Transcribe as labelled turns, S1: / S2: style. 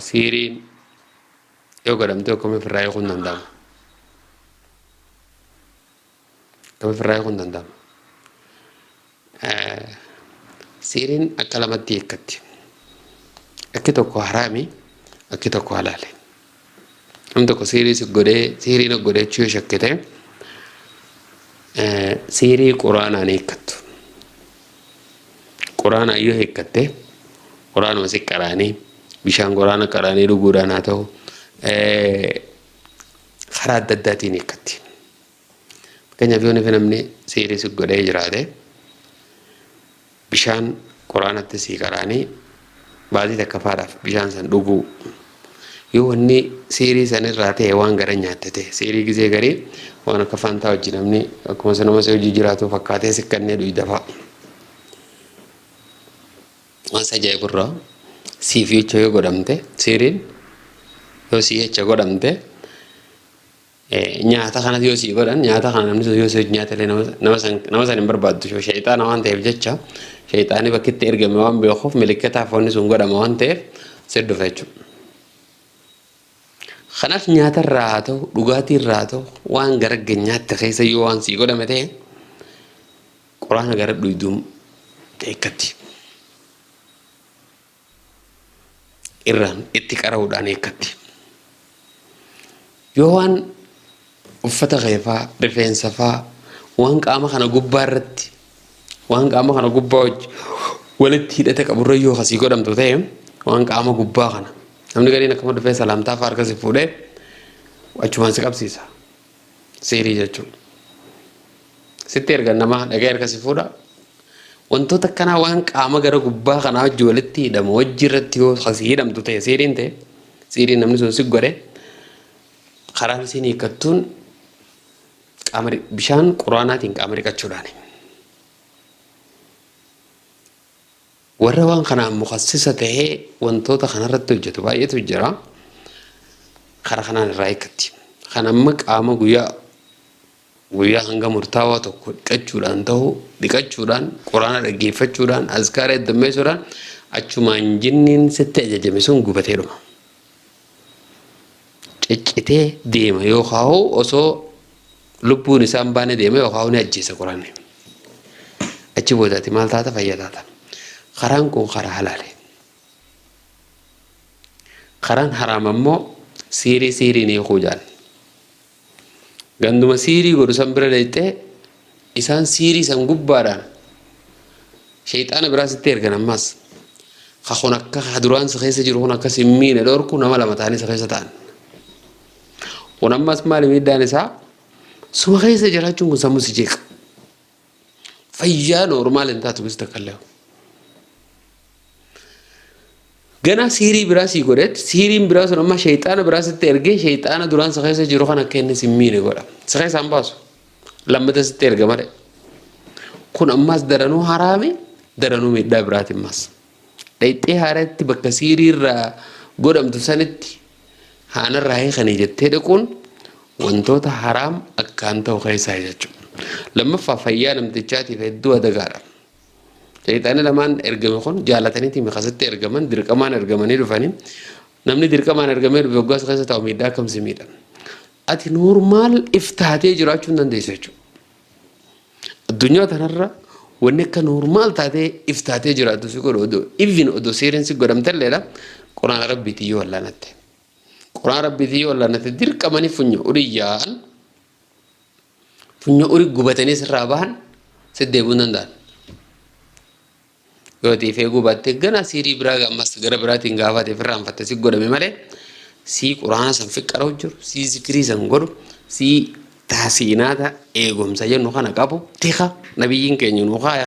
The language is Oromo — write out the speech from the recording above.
S1: Siiriin yoo godhamte akkamiin ofirraa eeguun danda'ama? Akkamiin ofirraa eeguun danda'ama? Siiriin akka lamatti hiikkatti. Akki tokko haraami, akki tokko halaali. Namni tokko siirii si godhee siirii na godhee jechuu yoo shakkite siirii quraanaan hiikkattu. Quraanaan yoo hiikkatte quraanuma si qaraanii bishaan quraana qaraanii dhuguudhaan haa ta'u karaa adda addaatiin hiikkatti. Fakkeenyaaf yoo namni siirii si godhee jiraate bishaan quraanatti sii qaraanii baatii takka faadhaaf bishaan san dhuguu. Yoo wanni siirii san irraa ta'e waan gara nyaatte ta'e siirii gizee garii waan akka faantaa hojii namni akkuma sanuma si hojii jiraatu fakkaatee si kannee dhuyda fa'a. Waan si ajaa'ibu irraa siif jecha yoo godhamte siiriin yoo sii jecha godhamte Nyaata kanas yoo sii godhan nyaata kana namni sun yoo si nyaata illee nama san hin barbaaddu shayxaana waan ta'eef jecha shayxaani bakki itti ergame waan beekuuf milikkataaf wanni sun godhama waan ta'eef si dhufa jechuudha. Kanaaf nyaata irraa haa ta'u dhugaatii irraa haa ta'u waan gara nyaatte keessa yoo waan sii godhame ta'e quraana gara dhuyduun hiikkatti. Irraan itti qara'uudhaan hiikkatti. Yoo waan uffata kee faa, rifeensa faa, waan qaama kana gubbaa irratti, waan qaama kana gubbaa wajji walitti hidhata qaburra yoo kasii godhamtu ta'e waan qaama gubbaa kana namni gariin akkuma dhufee salaamtaa faa harka si fuudhee achumaan si qabsiisa. Siirii jechuun. Sitti ergan nama dhagee harka si fuudha. Wantoota akkanaa waan qaama gara gubbaa kanaa wajji walitti hidhamu wajji irratti yoo kasii hidhamtu ta'e siiriin ta'e siiriin namni sun si godhe karaan isiin hiikkattuun qaama bishaan quraanaatiin qaama dhiqachuudhaani. Warra waan kanaan mukassisa ta'ee wantoota kanarratti hojjetu baay'eetu jira. Karaa kanaan irraa hiikkatti. Kan amma qaama guyyaa guyyaa hanga murtaawaa tokko dhiqachuudhaan ta'u dhiqachuudhaan quraana dhaggeeffachuudhaan azkaara heddummeessuudhaan achumaan jinniin sitti ajajame sun gubatee dhuma. Ciccitee deema yookaan osoo lubbuun isaa hin baane deema yookaan ni ajjeesa quraanni. Achi booda ati maal taata fayyaa taata. Karaan kun karaa halaali. Karaan haraam ammoo siirii siiriin hiikuu jaan. Ganduma siirii godhu san bira dhayxee isaan siirii san gubbaadhaan sheyxaana biraa sitti ergan ammaas. Ka kun akka ka duraan si keessa jiru kun akka si hin miine dhorku nama lama ta'anii si keessa ta'an. Kun ammas maali miidhaan isaa? Suma keessa jiraachuun kun sammuu si jeeqa. Fayyaa noormaal hin taatu gis takka illee. Ganaa siirii biraa sii godheet siiriin biraa sun amma sheexaana biraa sitti ergee sheexaana duraan si keessa jiru kan akka inni si miine godha. Si keessaa hin baasu. Lammata sitti erga malee. Kun ammas daranuu haraami daranuu miidhaa biraati ammas. Dhayxee haaratti bakka siirii irraa godhamtu sanitti haanarraa hiikanii jettee dhaquun wantoota haraam akkaan ta'u keessaa jechuudha. Lammaffaa fayyaa namtichaatiif hedduu adagaadha. Shayxaanni lamaan ergame kun jaalataniiti makasitti ergaman dirqamaan ergamanii dhufanii namni dirqamaan ergamee dhufe waggaas keessa taa'u miidhaa akkam si miidha. Ati noormaal if taatee jiraachuu hin dandeessu jechuudha. Addunyaa tanarra wanni akka noormaal taatee if taatee jiraattu si godhu odoo even odoo seeriin si godhamtelleedha quraana rabbiitiin yoo wallaanatte. Quraana rabbiitiin yoo wallaanatte dirqamanii funyoo uriyyaan funyoo uri gubatanii sirraa bahan si deebi'uu hin danda'an. Yoo ati ifee gubatte gana siirii biraa ammas gara biraatiin gaafa ati ofirraanfatte si godhame malee sii quraana san fiqqaroo jiru sii zikirii san godhu sii taasiinaata eegumsa jennu kana qabu tika nabiyyiin keenya nuu kaaya.